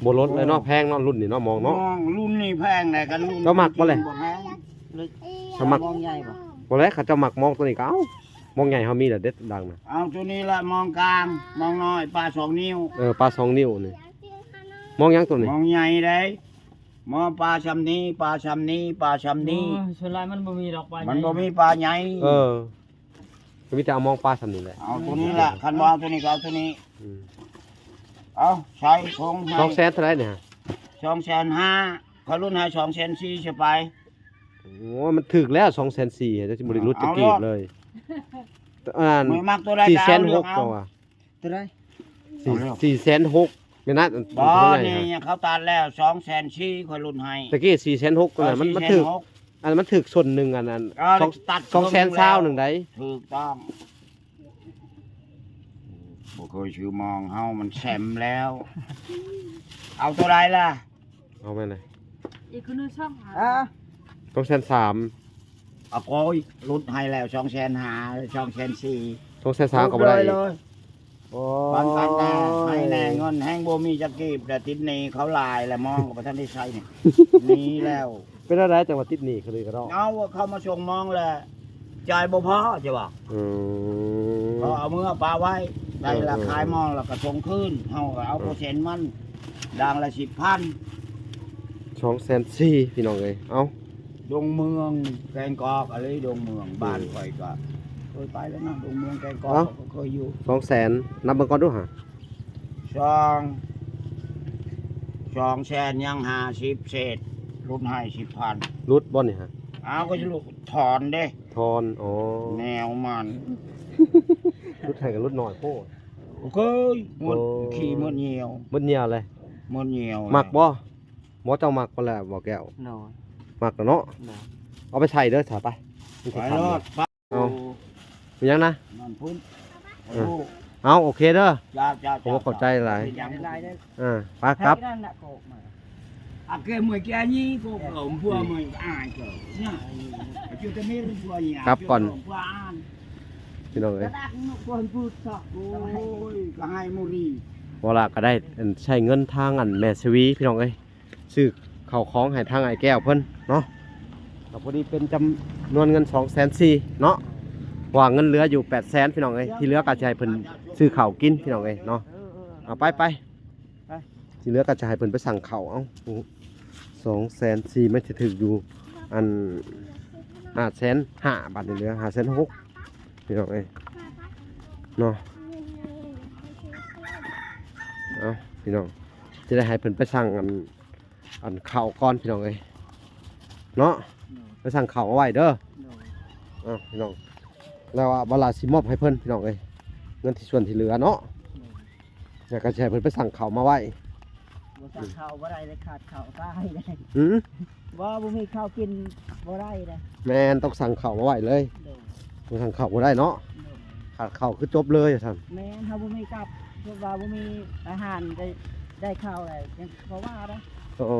ບໍ່ລົດເລີຍເນາະ ແພງເນາະ ລຸ້ນນີ້ເນາະ ມອງເນາະ ມອງລຸ້ນນີ້ແພງໃດ໋ ຄັນລຸ້ນ ເຈົ້າມັກບໍ່ແຫຼະ? ບໍ່ແພງ ເຈົ້າມັກ ມອງໃຫຍ່ບໍ່? ບໍ່ແຫຼະ ຄັນເຈົ້າມັກມອງໂຕນີ້ກໍເອົາ ມອງໃຫຍ່ເຮົາມີແລ້ວເດັດດັງນະ. ເອົາໂຕນີ້ລະ ມອງກາງ ມອງນ້ອຍ ປາສອງນິ້ວ. ເອີ ປາສອງນິ້ວນີ້ ມອງຫຍັງໂຕນີ້? ມອງໃຫຍ່ເດ້ ມອງປາຊ່ຳນີ້ ປາຊ່ຳນີ້ ປາຊ່ຳນີ້. ໂອ້ຍ ສ່ວນຫຼາຍມັນບໍ່ມີດອກປາໃຫຍ່ ມັນບໍ່ມີປາໃຫຍ່. ເອີ ກໍມີແຕ່ເອົາມອງປາຊ່ຳນີ້ແຫຼະ. ເອົາໂຕນີ້ລະ ຄັນບໍ່ເອົາໂຕນີ້ກໍເອົາໂຕນີ້. ອືມ ເອົາໃສ່ຖົງໃຫ້ ສອງແສນເທົ່າໃດນີ້? ສອງແສນຫ້າ ຂ້ອຍຫຼຸດໃຫ້ສອງແສນສີ່ ຊະໄປ. ໂອ້ຍ ມັນຖືກແລ້ວ ສອງແສນສີ່ ເຈົ້າຊິບໍ່ໄດ້ຫຼຸດຈັກກີບເລີຍ. ອັນນັ້ນ ສີ່ແສນຫົກ ເຈົ້າວ່າ ເທົ່າໃດ? ສີ່ແສນຫົກ ແມ່ນນະ. ບໍ່ ນີ້ເຂົາຕັດແລ້ວ ສອງແສນສີ່ ຂ້ອຍຫຼຸດໃຫ້. ຕະກີ້ສີ່ແສນຫົກ ຕົວນັ້ນມັນ ມັນຖືກ ອັນນັ້ນມັນຖືກສ່ວນໜຶ່ງ ອັນນັ້ນ ສອງແສນຊາວໜຶ່ງໃດ໋. ຖືກຕ້ອງ. ບໍ່ເຄີຍຊື້ມອງເຮົາ ມັນແຊມແລ້ວ. ເອົາຕົວໃດລະ? ເອົາແມ່ນເລີຍ ອີກຄົນໜຶ່ງສອງ ອ່າ ສອງແສນສາມ. ເອົາ ໂອ້ຍ ຫຼຸດໃຫ້ແລ້ວ ສອງແສນຫ້າ ສອງແສນສີ່ ສອງແສນສາມກໍບໍ່ໄດ້ອີກ. ໂອ້ຍ ປັນກັນແນ່ ໃຫ້ແນ່ເງິນ ແຮງບໍ່ມີຈັກກີບ ແຕ່ຕິດໜີ້ເຂົາຫຼາຍ ແລ້ວມອງກໍບໍ່ທັນໄດ້ໃຊ້ນີ້ ໜີ້ແລ້ວ. ເປັນແນວໃດຈັ່ງວ່າຕິດໜີ້ເຂົາເລີຍກະເນາະ? ເອົາ ເຂົາມາສົ່ງມອງແລ້ວ ຈ່າຍບໍ່ພໍ ຈະວ່າ. ອືມ ເຂົາເອົາເມືອປະໄວ້ ໄດ້ລະ ເອີໆ ຂາຍມອງລະກະສົ່ງຄືນ ເຮົາກະເອົາ ເອີ ເປີເຊັນມັນ ດ່າງລະສິບພັນ. ສອງແສນສີ່ ພີ່ນ້ອງເອີຍ. ເອົ້າ ດົງເມືອງ ແກງກອກ ອະໄລດົງເມືອງ ອືມ ບ້ານຂ້ອຍກະ ເອີ ໄປແລ້ວນະ ລົງເມືອງແກງກອກ ເອົ້າ ເຂົາກໍເຄີຍຢູ່ ສອງແສນ ນັບເບິ່ງກ່ອນດູຫາ ສອງ ສອງແສນຍັງຫ້າສິບເສດ ຫຼຸດໃຫ້ສິບພັນ ຫຼຸດບໍ່ນີ້ຫາ? ອ້າວ ກໍຊິຫຼຸດ ຖອນເດ້ ຖອນ ອໍ ແນວມັນ ຫຼຸດໃຫ້ກໍຫຼຸດໜ້ອຍໂພດ ໂອເຄ ໝົດ ໂອ້ ຂີ້ໝົດຍ່ຽວ ໝົດຍ່ຽວເລີຍ ໝົດຍ່ຽວ ມັກບໍ່? ໝໍເຈົ້າມັກບໍ່ລະ ບໍ່ແກ້ວ? ໂດຍ ມັກແລ້ວເນາະ ໂດຍ ເອົາໄປໃສ່ເດີ ສາ ໄປ ໄປໂລດ ເອົາ ເປັນຫຍັງນະ? ນັ້ນພຸ້ນ ເອີ ເອົາ ໂອເຄເດີ ເຈົ້າ ເຈົ້າ ເຈົ້າ ຂອບໃຈຫຼາຍ ເປັນຫຍັງ ເອີ ໄປກັບ ອາເກເມື່ອແກ່ນີ້ກໍເກີມພວກເມື່ອອາຍເກີມນະ ຈຸດຕະເມນພວກນີ້ ກັບກ່ອນ ພວກອ່ານ ພີ່ນ້ອງເອີຍ ໂອ້ຍ ກໍໃຫ້ໝູລີ ບໍ່ລະກໍໄດ້ ອັນ ໃຊ້ເງິນທາງ ອັນ ແມ່ສະວີ ພີ່ນ້ອງເອີຍ ຊື້ເຂົ້າຂອງໃຫ້ທາງອ້າຍແກ້ວເພິ່ນເນາະ ກໍພໍດີເປັນຈຳນວນເງິນສອງແສນສີ່ເນາະ ເພາະວ່າເງິນເຫຼືອຢູ່ແປດແສນ ພີ່ນ້ອງເອີຍ ທີ່ເຫຼືອກໍຈະໃຫ້ເພິ່ນຊື້ເຂົ້າກິນ ພີ່ນ້ອງເອີຍເນາະ ເອົາໄປ ໄປ ທີ່ເຫຼືອກໍຈະໃຫ້ເພິ່ນໄປສັ່ງເຂົ້າ ເອົ້າ ສອງແສນສີ່ ມັນຊິຖືກຢູ່ ອັນ ຫ້າແສນຫ້າ ບາດນີ້ເຫຼືອຫ້າແສນຫົກ ພີ່ນ້ອງເອີຍເນາະ ເອົ້າ ພີ່ນ້ອງ ຈະໄດ້ໃຫ້ເພິ່ນໄປສັ່ງ ອັນ ອັນເຂົ້າກ່ອນ ພີ່ນ້ອງເອີຍເນາະ ໂດຍ ໄປສັ່ງເຂົ້າມາໄວ້ເດີ ໂດຍ ເອົ້າ ພີ່ນ້ອງ ແລ້ວວ່າບັດລະຊິມອບໃຫ້ເພິ່ນ ພີ່ນ້ອງເອີຍ ເງິນທີ່ສ່ວນທີ່ເຫຼືອເນາະ ໂດຍ ແລ້ວກໍຊິໃຫ້ເພິ່ນໄປສັ່ງເຂົ້າມາໄວ້ ບໍ່ສັ່ງເຂົ້າບໍ່ໄດ້ເລີຍ ຂາດເຂົ້າຕາຍເລີຍ ຫື? ບໍ່ ບໍ່ມີເຂົ້າກິນບໍ່ໄດ້ເດ້ ແມ່ນ ຕ້ອງສັ່ງເຂົ້າມາໄວ້ເລີຍ ໂດຍ ບໍ່ສັ່ງເຂົ້າບໍ່ໄດ້ເນາະ ໂດຍ ຂາດເຂົ້າຄືຈົບເລີຍວ່າຊັ້ນ ແມ່ນ ເຮົາບໍ່ມີກັບ ຄືວ່າບໍ່ມີອາຫານໄດ້ ໄດ້ເຂົ້າແລ້ວ ຍັງບໍ່ວ່າເດ້ ໂອ້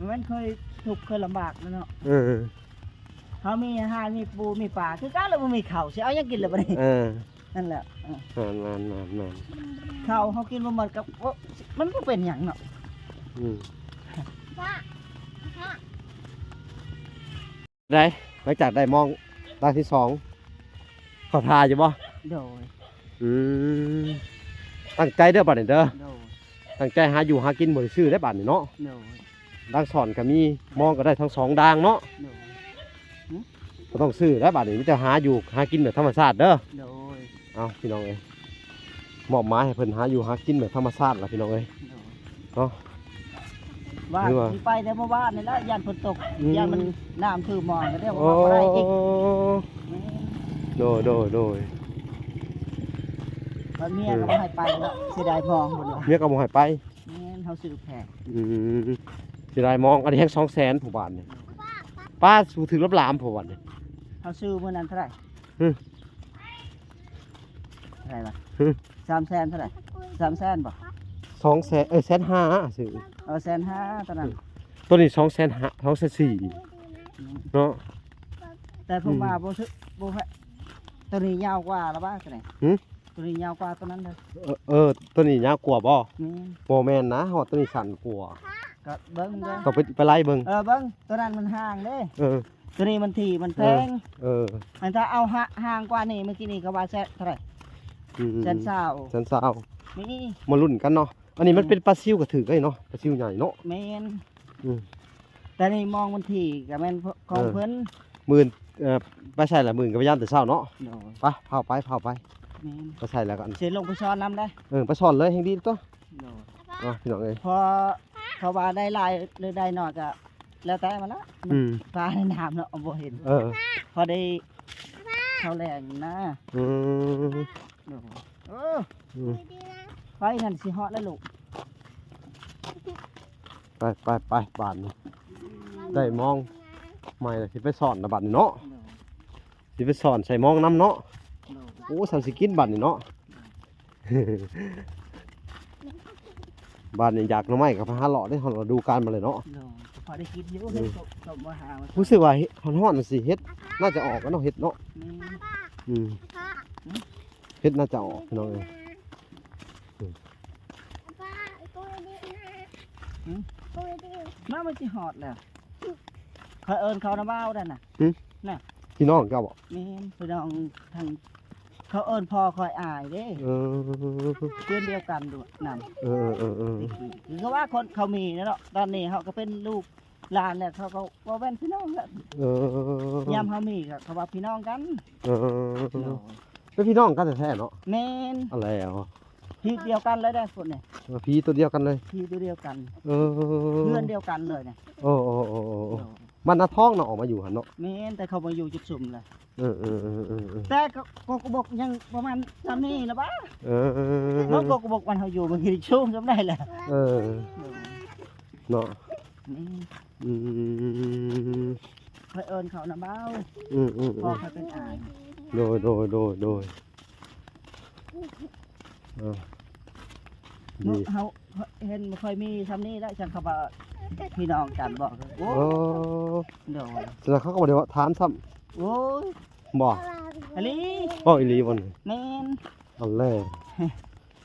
ມັນເຄີຍທຸກເຄີຍລຳບາກແລ້ວເນາະ ເອີ ເຮົາມີອາຫານ ມີປູມີປາຄືກັນ ແລ້ວບໍ່ມີເຂົ້າ ຊິເອົາຫຍັງກິນລະບັດນີ້ ເອີ ນັ້ນແຫຼະ ເອີ ແມ່ນໆໆໆ ເຂົ້າເຮົາກິນບໍ່ໝົດກໍ ໂອ້ ມັນບໍ່ເປັນຫຍັງເນາະ ອືມ ໄດ້ ຫຼັງຈາກໄດ້ມອງຫຼັງທີສອງ ເຂົ້າທ່າຢູ່ບໍ່? ໂດຍ ອືມ ຕັ້ງໃຈເດີບັດນີ້ເດີ ໂດຍ ຕັ້ງໃຈຫາຢູ່ຫາກິນບໍ່ໄດ້ຊື້ໄດ້ບັດນີ້ເນາະ ໂດຍ ດາງຊ່ອນກໍມີ ມອງກໍໄດ້ທັງສອງດາງເນາະ ໂດຍ ບໍ່ຕ້ອງຊື້ໄດ້ບັດນີ້ ມີແຕ່ຫາຢູ່ຫາກິນແບບທຳມະຊາດເດີ ໂດຍ ເອົາ ພີ່ນ້ອງເອີຍ ມອບໝາຍໃຫ້ເພິ່ນຫາຢູ່ຫາກິນແບບທຳມະຊາດລະ ພີ່ນ້ອງເອີຍ ໂດຍ ເນາະ ວ່າ ຫຼືວ່າ ຊິໄປແຕ່ມື້ວານນີ້ລະ ຢ້ານຝົນຕົກ ອືມ ຢ້ານມັນນ້ຳຖ້ວມມອງ ກໍໄດ້ວ່າ ໂອ້ ບໍ່ໄດ້ອີກ ໂດຍ ໂດຍ ໂດຍ ບັດເມຍກໍບໍ່ໃຫ້ໄປແລ້ວ ເສຍດາຍມອງເພິ່ນວ່າ ເມຍກໍບໍ່ໃຫ້ໄປ ແມ່ນ ເຮົາຊື້ແພງ ອືມ ເສຍດາຍມອງ ອັນນີ້ແຮງສອງແສນຜູ້ບາດນີ້ ປ້າ ຖືກລາມໆຜູ້ບາດນີ້ ເຮົາຊື້ມື້ນັ້ນເທົ່າໃດ? ຫື? ເທົ່າໃດວະ? ຫື? ສາມແສນເທົ່າໃດ? ສາມແສນບໍ່? ສອງແສນ ເອີ ແສນຫ້າຊື້ ເອີ ແສນຫ້າຕອນນັ້ນ ໂຕນີ້ສອງແສນຫ້າ ສອງແສນສີ່ ອືມ ເນາະ ແຕ່ຜົມວ່າ ອືມ ບໍ່ຖືກ ບໍ່ ໂຕນີ້ຍາວກວ່າລະວ່າ ໂຕນີ້ ຫື? ໂຕນີ້ຍາວກວ່າໂຕນັ້ນເດີ ເອີ ເອີ ໂຕນີ້ຍາວກວ່າບໍ່? ແມ່ນ ບໍ່ແມ່ນນະ ຮອດໂຕນີ້ສັ້ນກວ່າ ກໍເບິ່ງເດີ ຕ້ອງໄປ ໄປໄລ່ເບິ່ງ ເອີ ເບິ່ງ ໂຕນັ້ນມັນຫ່າງເດ້ ເອີ ໂຕນີ້ມັນຖີ່ມັນແພງ ເອີ ເອີ ອັນຖ້າເອົາຫ່າ ຫ່າງກວ່ານີ້ ມື້ກີ້ນີ້ກໍວ່າແສນເທົ່າໃດ? ອືມ ແສນຊາວ ແສນຊາວ ນີ້ ມາລຸ້ນກັນເນາະ ອັນນີ້ມັນ ອືມ ເປັນປາຊິວກໍຖືກໄດ້ເນາະ ປາຊິວໃຫຍ່ເນາະ ແມ່ນ ອືມ ແຕ່ນີ້ມອງມັນຖີ່ກໍແມ່ນຂອງ ເອີ ເພິ່ນ ໝື່ນ ເອີ ໄປໃສ່ລະ ໝື່ນກໍໄປຍາມແຕ່ເຊົ້າເນາະ ໂດຍ ໄປ ພາໄປ ພາໄປ ແມ່ນ ໄປໃສ່ແລ້ວກໍ ຊິລົງໄປຊ້ອນນຳໄດ໋ ເອີ ໄປຊ້ອນເລີຍແຮ່ງດີຕົວະ ໂດຍ ເນາະ ພີ່ນ້ອງເອີຍ ພໍ ເພາະວ່າໄດ້ຫຼາຍ ຫຼືໄດ້ໜ້ອຍກໍ ແລ້ວແຕ່ມັນລະ ອືມ ປາໃນນ້ຳເນາະ ບໍ່ເຫັນ ເອີ ພໍໄດ້ເຂົ້າແລງນະ ອືມ ໂດຍ ເອີ ອືມ ໄຟນັ້ນຊິຮອດແລ້ວລູກ ໄປ ໄປ ໄປ ບາດນີ້ ໄດ້ມອງໃໝ່ລະ ຊິໄປຊ້ອນລະບາດນີ້ເນາະ ໂດຍ ຊິໄປຊ້ອນໃສ່ມອງນຳເນາະ ໂດຍ ໂອ້ ສ່ຳຊິກິນບາດນີ້ເນາະ ໂດຍ ບາດນີ້ຢາກໜໍ່ໄມ້ກໍໄປຫາເລາະເດ້ ຮອດລະດູການມາແລ້ວເນາະ ໂດຍ ພໍໄດ້ກິນຢູ່ ອືມ ເຮັດສົມ ສົມບໍ່ຫາວ່າ ຮູ້ສຶກວ່າເຫັດຮ້ອນໆ ຊິເຫັດໜ້າຈະອອກເນາະ ເຫັດເນາະ ແມ່ນ ອືມ ຫື? ເຫັດໜ້າຈະອອກ ພີ່ນ້ອງເອີຍ ອືມ ມາ ມັນຊິຮອດແລ້ວ ຂ້ອຍເອີ້ນເຂົານະ ບ່າວນັ້ນນະ ຫື? ນະ ພີ່ນ້ອງເຈົ້າບໍ? ແມ່ນ ພີ່ນ້ອງທາງ ເຂົາເອີ້ນພໍ່ຂ້ອຍອ້າຍເດ້ ເອີ ເຮືອນດຽວກັນດ້ວຍນັ້ນ ເອີໆໆໆ ຄືວ່າຄົນເຂົາມີແລ້ວເນາະ ຕອນນີ້ເຮົາກໍເປັນລູກ ຫຼານແຫຼະ ເຂົາກໍເວົ້າແມ່ນພີ່ນ້ອງແຫຼະ. ເອີ ຍາມເຮົາມີກໍເຂົາວ່າພີ່ນ້ອງກັນ. ເອີ ໂດຍ ເປັນພີ່ນ້ອງກັນແທ້ໆເນາະ. ແມ່ນ ອັນແລ້ວ ພີດຽວກັນເລີຍເດ້ພວກນີ້. ເອີ ພີຕົວດຽວກັນເລີຍ. ພີຕົວດຽວກັນ. ເອີ ເຮືອນດຽວກັນເລີຍນີ້. ໂອ້ ໂອ້ ໂອ້ ໂອ້ ໂອ້ ໂດຍ ບ້ານນາທອງເນາະ ອອກມາຢູ່ຫັ້ນເນາະ. ແມ່ນ ແຕ່ເຂົາມາຢູ່ຈຸດຊຸມແຫຼະ. ເອີ ເອີ ເອີ ເອີ ເອີ ແຕ່ກໍ ກໍ ກໍບໍ່ ຍັງປະມານສ່ຳນີ້ລະບາ. ເອີ ເນາະ ກໍ ກໍບໍ່ ບ້ານເຮົາຢູ່ມັນຊິສູງສ່ຳໃດລະ. ເອີ ເນາະ. ແມ່ນ ອືມ ຂ້ອຍເອີ້ນເຂົານະບ່າວ. ອືມ ອືມ ເພາະຂ້ອຍເປັນອ້າຍ. ໂດຍ ໂດຍ ໂດຍ ໂດຍ ເອີ ເນາະ ດີ ເຮົາເຫັນບໍ່ຄ່ອຍມີສ່ຳນີ້ແຫຼະ ຈັ່ງເຂົາວ່າພີ່ນ້ອງກັນບໍ. ໂອ້ ໂອ້ ໂດຍ ສະນັ້ນເຂົາກໍບໍ່ໄດ້ຖາມຊ້ຳ. ໂອ້ຍ ບໍ່ ອີ່ຫຼີ ເວົ້າອີ່ຫຼີບໍ່ນີ້? ແມ່ນ ອັນແລກ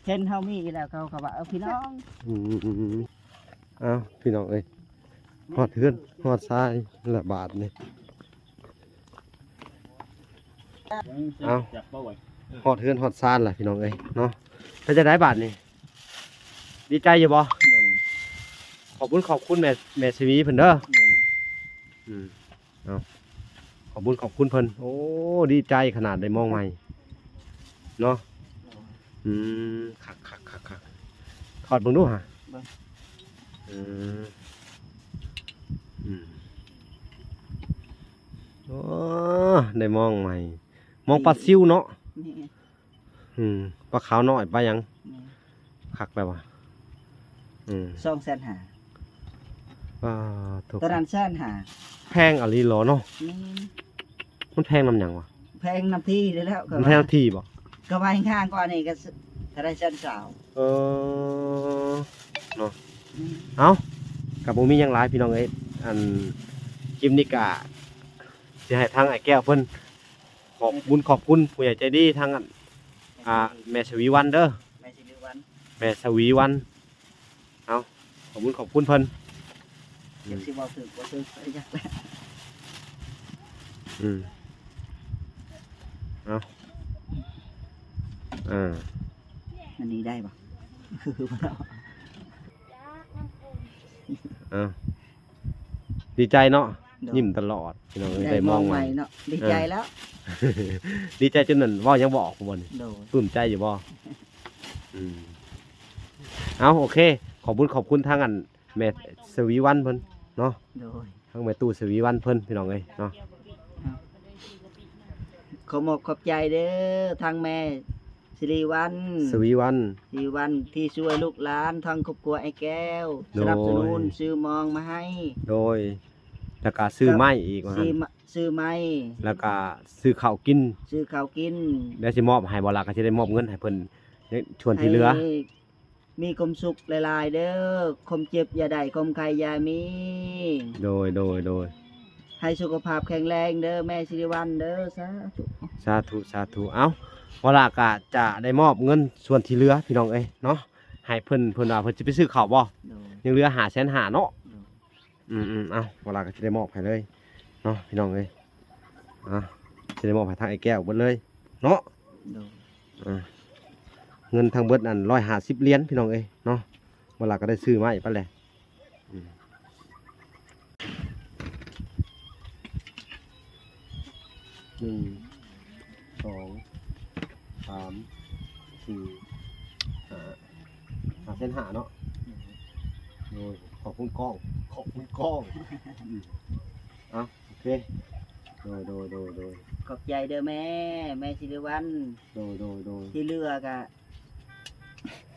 ເຫັນເຮົາມີແລ້ວເຂົາກໍວ່າ ເອີ ພີ່ນ້ອງ. ອືມ ອ້າວ ພີ່ນ້ອງເອີຍ ຮອດເຮືອນຮອດຊານລະບາດນີ້. ເອົາ ຮອດເຮືອນຮອດຊານລະພີ່ນ້ອງເອີຍເນາະ. ເປັນຈັ່ງໃດບາດນີ້ ດີໃຈຢູ່ບໍ່? ໂດຍ ຂອບຄຸນ ຂອບຄຸນແມ່ ແມ່ສະຫວີເພິ່ນເດີ. ໂດຍ ອືມ ເອົາ ຂອບບຸນຂອບຄຸນເພິ່ນ. ໂອ້ ດີໃຈຂະໜາດໄດ້ມອງໃໝ່ເນາະ. ອືມ ຄັກໆໆໆ ຖອດເບິ່ງດູຫາ. ເບິ່ງ ເອີ ອືມ ໂອ້ ໄດ້ມອງໃໝ່ ມອງປາຊິວເນາະ. ນີ້ ອືມ ປາຂາວນ້ອຍ ປາຫຍັງ? ແມ່ນ ຄັກແລ້ວວະ. ອືມ ສອງແສນຫ້າ. ປາໂທ້ ຕອນນັ້ນແສນຫ້າ. ແພງອີ່ຫຼີເນາະ. ແມ່ນ ມັນແພງນຳຫຍັງວະ? ແພງນຳທີ່ນີ້ແຫຼະ. ມັນແພງນຳທີ່ບໍ? ກໍວ່າແຮງກວ່ານີ້ກໍເທົ່າໃດ ແສນຊາວ. ເອີ ເນາະ. ອືມ ເອົ້າ ກໍບໍ່ມີຫຍັງຫຼາຍພີ່ນ້ອງເອີຍ. ອັນ ຄລິບນີ້ກໍຊິໃຫ້ທາງອ້າຍແກ້ວເພິ່ນ ຂອບບຸນຂອບຄຸນຜູ້ໃຫຍ່ໃຈດີທາງອັນ ອ່າ ແມ່ສະຫວີວັນເດີ. ແມ່ສະຫວີວັນ ແມ່ສະຫວີວັນ. ເອົາ ຂອບບຸນຂອບຄຸນເພິ່ນ. ຈັກຊິເວົ້າຖືກບໍ່ຖືກ ຈັກແຫຼະ. ອືມ ເອົາ ເອີ ອັນນີ້ໄດ້ບໍ່? ເອົາ ດີໃຈເນາະ. ໂດຍ ຍິ້ມຕະຫຼອດພີ່ນ້ອງເອີຍ ໄດ້ມອງໃໝ່ເນາະ. ດີໃຈແລ້ວ ເອີ ດີໃຈຈົນນັ້ນເວົ້າຫຍັງບໍ່ອອກບໍ່ນີ້? ໂດຍ ປຶ້ມໃຈຢູ່ບໍ່? ອືມ ເອົາ ໂອເຄ ຂອບບຸນຂອບຄຸນທາງອັນ ແມ່ສະຫວີວັນເພິ່ນເນາະ. ໂດຍ ທາງແມ່ຕູ້ສະຫວີວັນເພິ່ນພີ່ນ້ອງເອີຍເນາະ. ຂໍຂອບຂອບໃຈເດີ ທາງແມ່ ສິລິວັນ ສະຫວີວັນ ສະຫວີວັນ ທີ່ຊ່ວຍລູກຫຼານທັງຄອບຄົວອ້າຍແກ້ວ. ໂດຍ ສະໜັບສະໜູນຊື້ມອງມາໃຫ້. ໂດຍ ແລ້ວກະຊື້ໄມ້ອີກວ່າຊັ້ນ ຊື້ມ- ຊື້ໄມ້ ແລ້ວກະຊື້ເຂົ້າກິນ ຊື້ເຂົ້າກິນ. ແລ້ວຊິມອບໃຫ້ບໍ່ລະ ກໍຊິໄດ້ມອບເງິນໃຫ້ເພິ່ນ ໃນສ່ວນທີ່ເຫຼືອ ໃຫ້ ມີຄວາມສຸກຫຼາຍໆເດີ ຄວາມເຈັບຢ່າໄດ້ ຄວາມໄຂ້ຢ່າມີ. ໂດຍ ໂດຍ ໂດຍ ໃຫ້ສຸຂະພາບແຂງແຮງເດີ ແມ່ສິລິວັນເດີ. ສາທຸ ສາທຸ ສາທຸ. ເອົ້າ ວາລາກະຈະໄດ້ມອບເງິນສ່ວນທີ່ເຫຼືອພີ່ນ້ອງເອີຍເນາະ ໃຫ້ເພິ່ນ ເພິ່ນວ່າເພິ່ນຊິໄປຊື້ເຂົ້າບໍ່? ໂດຍ ຍັງເຫຼືອຫ້າແສນຫ້າເນາະ. ໂດຍ ອືມໆ ເອົາ ວາລາກໍຊິໄດ້ມອບໃຫ້ເລີຍເນາະ ພີ່ນ້ອງເອີຍ. ອ່າ ຊິໄດ້ມອບໃຫ້ທາງອ້າຍແກ້ວເບິດເລີຍເນາະ. ໂດຍ ອ່າ ເງິນທັງເບິດນັ້ນ ຮ້ອຍຫ້າສິບຫຼຽນ ພີ່ນ້ອງເອີຍເນາະ. ວາລາກໍໄດ້ຊື້ໄມ້ໄປແຫຼະ. ອືມ ໜຶ່ງ ສອງ ສາມ ສີ່ ຫ້າ ຫ້າແສນຫ້າເນາະ. ໂດຍ ຂອບຄຸນກ້ອງ ຂອບຄຸນກ້ອງ. ອືມ ເອົາ ໂອເຄ ໂດຍ ໂດຍ ໂດຍ ໂດຍ ຂອບໃຈເດີແມ່ ແມ່ສິລິວັນ. ໂດຍ ໂດຍ ໂດຍ ທີ່ເຫຼືອກະ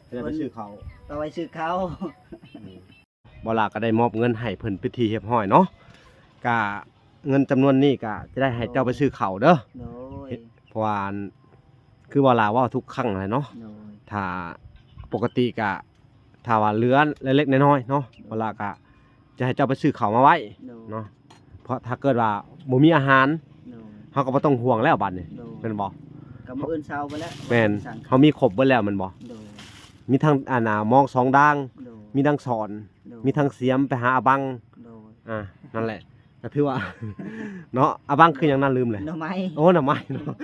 ຈະໄດ້ໄປຊື້ເຂົ້າ ເອົາໄວ້ຊື້ເຂົ້າ. ອືມ ບໍ່ຫຼ້າກໍໄດ້ມອບເງິນໃຫ້ເພິ່ນເປັນທີ່ຮຽບຮ້ອຍເນາະ. ກະເງິນຈຳນວນນີ້ກະຈະໄດ້ໃຫ້ເຈົ້າໄປຊື້ເຂົ້າເດີ. ໂດຍ ເພາະວ່າ ຄືບໍ່ຫຼ້າເວົ້າທຸກຄັ້ງແຫຼະເນາະ. ໂດຍ ຖ້າປົກກະຕິກະ ຖ້າວ່າເຫຼືອເລັກໆນ້ອຍໆເນາະ ໂດຍ ບໍ່ຫຼ້າກະຈະໃຫ້ເຈົ້າໄປຊື້ເຂົ້າມາໄວ້ ໂດຍ ເນາະ. ເພາະຖ້າເກີດວ່າບໍ່ມີອາຫານ ໂດຍ ເຮົາກໍບໍ່ຕ້ອງຫ່ວງແລ້ວບາດນີ້. ໂດຍ ແມ່ນບໍ່? ກໍມື້ອື່ນເຊົ້າໄປແລ້ວ. ແມ່ນ ເຮົາມີຄົບເບິດແລ້ວແມ່ນບໍ່? ໂດຍ ມີທັງ ອັນນ່າ ມອງສອງດາງ ໂດຍ ມີທັງສອນ ໂດຍ ມີທັງສຽມໄປຫາອາບັງ. ໂດຍ ອ່າ ນັ້ນແຫຼະ ກໍຖືວ່າ ເນາະ. ອາບັງຄືຫຍັງນະ? ລືມແຫຼະ. ໜໍ່ໄມ້. ໂອ້ ໜໍ່ໄໄມ້ເນາະ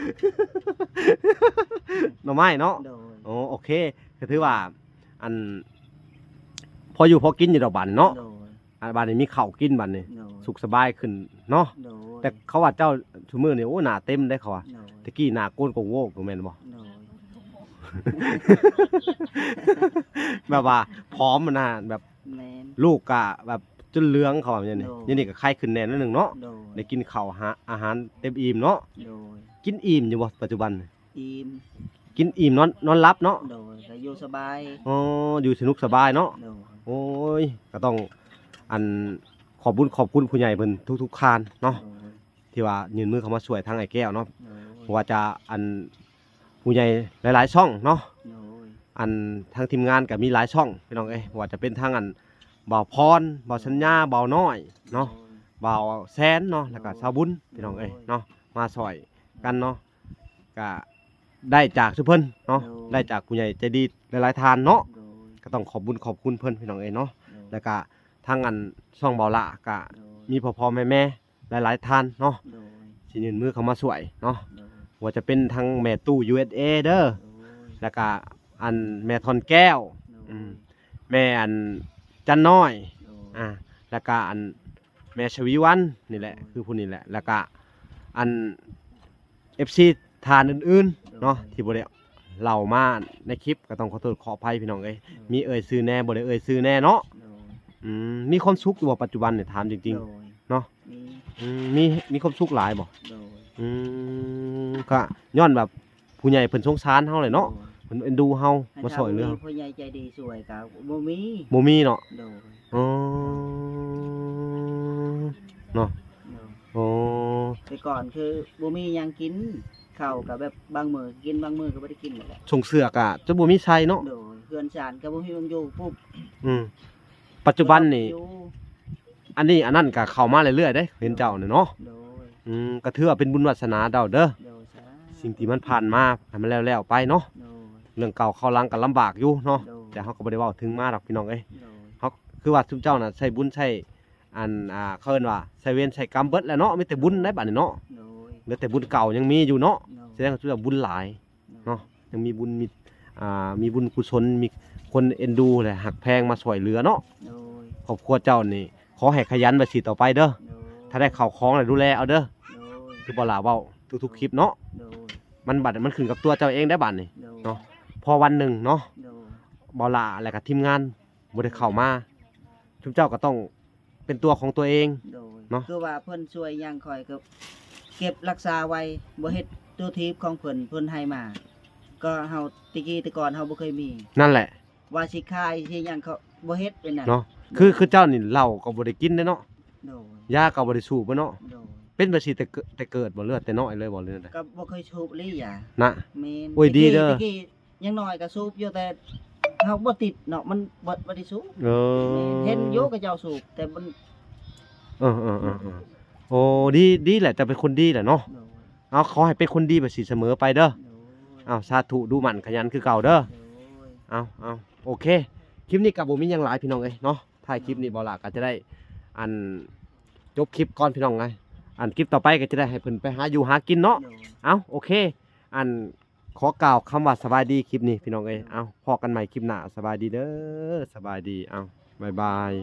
ໜໍ່ໄມ້ເນາະ. ໂດຍ ໂອ້ ໂອເຄ ກໍຖືວ່າ ອັນ ພໍຢູ່ພໍກິນຢູ່ດອກບາດນີ້ເນາະ. ໂດຍ ອັນບາດນີ້ມີເຂົ້າກິນບາດນີ້ ໂດຍ ສຸກສະບາຍຂຶ້ນເນາະ ໂດຍ ແຕ່ເຂົາວ່າເຈົ້າຊຸມື້ນີ້ ໂອ້ ໜ້າເຕັມເດ້ເຂົາວ່າ ໂດຍ ແຕ່ກີ້ໜ້າໂກນກວ່າໂວ້ ແມ່ນບໍ່ ໂດຍ ແບບວ່າຜອມຫັ້ນນະ ແບບ ແມ່ນ ລູກກະແບບຈົນເຫຼືອງ ເຂົາວ່າແນວນີ້ ໂດຍ ດຽວນີ້ກະໄຄຂຶ້ນແດ່ໜ້ອຍໜຶ່ງເນາະ ໂດຍ ໄດ້ກິນເຂົ້າ ອາຫານເຕັມອີ່ມເນາະ ໂດຍ ກິນອີ່ມຢູ່ບໍ່ປັດຈຸບັນ? ອີ່ມ ກິນອີ່ມນອນ ນອນຫຼັບເນາະ ໂດຍ ກະຢູ່ສະບາຍ ອໍ ຢູ່ສະໜຸກສະບາຍເນາະ ໂດຍ ໂອ້ຍ ກະຕ້ອງ ອັນ ຂອບບຸນຂອບຄຸນຜູ້ໃຫຍ່ເພິ່ນທຸກໆທ່ານເນາະ ໂດຍ ທີ່ວ່າຍື່ນມືເຂົ້າມາຊ່ວຍທາງອ້າຍແກ້ວເນາະ ໂດຍ ບໍ່ວ່າຈະ ອັນ ຜູ້ໃຫຍ່ຫຼາຍໆຊ່ອງເນາະ ໂດຍ ອັນ ທາງທີມງານກະມີຫຼາຍຊ່ອງ ພີ່ນ້ອງເອີຍ ບໍ່ວ່າຈະເປັນທາງ ອັນ ບ່າວພອນ ບ່າວສັນຍາ ໂດຍ ບ່າວນ້ອຍເນາະ ໂດຍ ບ່າວແສນເນາະ ແລ້ວກະ ໂດຍ ຊາວບຸນ ພີ່ນ້ອງເອີຍ ໂດຍ ເນາະ ມາຊ່ອຍກັນເນາະ ກະໄດ້ຈາກຊຸເພິ່ນເນາະ ໂດຍ ໄດ້ຈາກຜູ້ໃຫຍ່ໃຈດີຫຼາຍໆທ່ານເນາະ ໂດຍ ກະຕ້ອງຂອບບຸນຂອບຄຸນເພິ່ນ ພີ່ນ້ອງເອີຍເນາະ ໂດຍ ແລ້ວກະທາງ ອັນ ຊ່ອງບ່າວຫຼ້າກະ ໂດຍ ມີພໍ່ໆແມ່ໆ ຫຼາຍໆທ່ານເນາະ ໂດຍ ທີ່ຍື່ນມືເຂົ້າມາຊ່ວຍເນາະ ໂດຍ ບໍ່ວ່າຈະເປັນທາງແມ່ຕູ້ ຢູເອັສເອ ເດີ ໂດຍ ແລ້ວກະ ອັນ ແມ່ທອນແກ້ວ ໂດຍ ອືມ ແມ່ ອັນ ຈັນນ້ອຍ ໂດຍ ອາ ແລ້ວກະ ອັນ ແມ່ຊະວີວັນນີ້ແຫຼະ ໂດຍ ຄືຜູ້ນີ້ແຫຼະ ແລ້ວກະ ອັນ ເອັຟຊີ ທ່ານອື່ນໆເນາະ ໂດຍ ທີ່ບໍ່ໄດ້ເລົ່າມາໃນຄລິບ ກະຕ້ອງຂໍໂທດຂໍອະໄພ ພີ່ນ້ອງເອີຍ ໂດຍ ມີເອີ່ຍຊື່ແດ່ ບໍ່ໄດ້ເອີ່ຍຊື່ແດ່ເນາະ ໂດຍ ອືມ ມີຄວາມສຸກຢູ່ບໍ່ປັດຈຸບັນນີ້ ຖາມຈິງໆ ໂດຍ ເນາະ ມີ ອືມ ມີ ມີຄວາມສຸກຫຼາຍບໍ່? ໂດຍ ອືມ ກະຍ້ອນແບບຜູ້ໃຫຍ່ເພິ່ນສົງສານເຮົາແຫຼະເນາະ ໂດຍ ເພິ່ນເອັນດູເຮົາ ໃຫ້ ມາຊ່ວຍເຫຼືອ ຖ້າບໍ່ມີຜູ້ໃຫຍ່ໃຈດີຊ່ວຍກະບໍ່ມີ ບໍ່ມີເນາະ ໂດຍ ອໍ ເນາະ ໂດຍ ໂອ້ ແຕ່ກ່ອນຄືບໍ່ມີຫຍັງກິນ ເຂົ້າກະແບບບາງມື້ກິນ ບາງມື້ກະບໍ່ໄດ້ກິນແຫຼະ ຊົງເສື້ອກະຈົນບໍ່ມີໃສ່ເນາະ ໂດຍ ເຮືອນຊານກະບໍ່ມີໝ່ອງຢູ່ປຸບ ອືມ ປັດຈຸບັນນີ້ ອັນນີ້ອັນນັ້ນກະເຂົ້າມາເລື້ອຍໆເດ້ ເຫັນເຈົ້ານີ້ເນາະ ໂດຍ ອືມ ກະຖືວ່າເປັນບຸນວາສະໜາເຈົ້າເດີ ໂດຍ ສາທຸ ສິ່ງທີ່ມັນຜ່ານມາໃຫ້ມັນແລ້ວໆໄປເນາະ ໂດຍ ເລື່ອງເກົ່າຄາວຫຼັງກະລຳບາກຢູ່ເນາະ ໂດຍ ແຕ່ເຮົາກະບໍ່ໄດ້ເວົ້າເຖິງມາດອກ ພີ່ນ້ອງເອີຍ ໂດຍ ເຮົາ ຄືວ່າຊຸມເຈົ້ານະໃຊ້ບຸນໃຊ້ ອັນ ອ່າ ເຂົາເອີ້ນວ່າໃຊ້ເວນໃຊ້ກຳເບິດແລ້ວເນາະ ມີແຕ່ບຸນໄດ໋ບາດນີ້ເນາະ ໂດຍ ເຫຼືອແຕ່ບຸນເກົ່າຍັງມີຢູ່ເນາະ ໂດຍ ສະແດງວ່າຊຸມເຈົ້າບຸນຫຼາຍ ເນາະ ຍັງມີບຸນມີ ອ່າ ມີບຸນກຸສົນ ມີຄົນເອັນດູ ແລະ ຮັກແພງມາຊ່ວຍເຫຼືອເນາະ ໂດຍ ຄອບຄົວເຈົ້ານີ້ ຂໍໃຫ້ຂະຫຍັນແບບຊີ້ຕໍ່ໄປເດີ ໂດຍ ຖ້າໄດ້ເຂົ້າຂອງແລ້ວດູແລເອົາເດີ ໂດຍ ຄືບໍ່ຫຼ້າເວົ້າທຸກໆຄລິບເນາະ ໂດຍ ມັນບາດ ມັນຂຶ້ນກັບຕົວເຈົ້າເອງໄດ໋ບາດນີ້ ໂດຍ ເນາະ ພໍວັນໜຶ່ງເນາະ ໂດຍ ບ່າວຫຼ້າ ແລະກະທີມງານບໍ່ໄດ້ເຂົ້າມາ ຊຸມເຈົ້າກະຕ້ອງ ເປັນຕົວຂອງຕົວເອງ ໂດຍ ເນາະ ຄືວ່າເພິ່ນຊ່ວຍຫຍັງຂ້ອຍກະເກັບຮັກສາໄວ້ ບໍ່ເຮັດໂຕທີບຂອງເພິ່ນ ເພິ່ນໃຫ້ມາ ກະເຮົາ ແຕ່ກີ້ແຕ່ກ່ອນເຮົາບໍ່ເຄີຍມີ ນັ້ນແຫຼະ ວ່າຊິຂາຍຊິຫຍັງກະບໍ່ເຮັດເປັນນັ້ນ ເນາະ ໂດຍ ຄື ຄືເຈົ້ານີ້ ເຫຼົ້າກະບໍ່ໄດ້ກິນເດ້ເນາະ ໂດຍ ຢາກະບໍ່ໄດ້ສູບເນາະ ໂດຍ ເປັນແບບຊີ້ແຕ່ເກີດ ແຕ່ເກີດບໍ່ ຫຼືວ່າແຕ່ນ້ອຍເລີຍບໍ່ ຫຼືແນວໃດ ກະບໍ່ເຄີຍສູບເລີຍຢາ ນະ ແມ່ນ ໂອ້ຍ ດີເດີ ແຕ່ກີ້ ແຕ່ກີ້ ຍັງນ້ອຍກະສູບຢູ່ ແຕ່ເຮົາບໍ່ຕິດເນາະ ມັນບໍ່ ບໍ່ໄດ້ສູບ ເອີ ແມ່ນ ເຫັນຢູ່ເຂົາເຈົ້າສູບ ແຕ່ມັນ ເອີໆໆໆ ໂອ້ ດີ ດີແຫຼະ ເຈົ້າເປັນຄົນດີແຫຼະເນາະ ໂດຍ ເອົາ ຂໍໃຫ້ເປັນຄົນດີແບບຊີ້ສະເໝີໄປເດີ ໂດຍ ເອົາ ສາທຸ ດຸໝັ່ນຂະຫຍັນຄືເກົ່າເດີ ໂດຍ ເອົາ ເອົາ ໂອເຄ ຄລິບນີ້ກະບໍ່ມີຫຍັງຫຼາຍ ພີ່ນ້ອງເອີຍເນາະ ທ້າຍຄລິບນີ້ ໂດຍ ບ່າວຫຼ້າກະຈະໄດ້ ອັນ ຈົບຄລິບກ່ອນ ພີ່ນ້ອງເອີຍ ອັນ ຄລິບຕໍ່ໄປກະຈະໄດ້ໃຫ້ເພິ່ນໄປຫາຢູ່ຫາກິນເນາະ ໂດຍ ເອົາ ໂອເຄ ອັນ ຂໍກ່າວຄຳວ່າສະບາຍດີ ຄລິບນີ້ພີ່ນ້ອງເອີຍ ເອົາ ພໍ້ກັນໃໝ່ຄລິບໜ້າ ສະບາຍດີເດີ ສະບາຍດີ ເອົາ ບາຍບາຍ.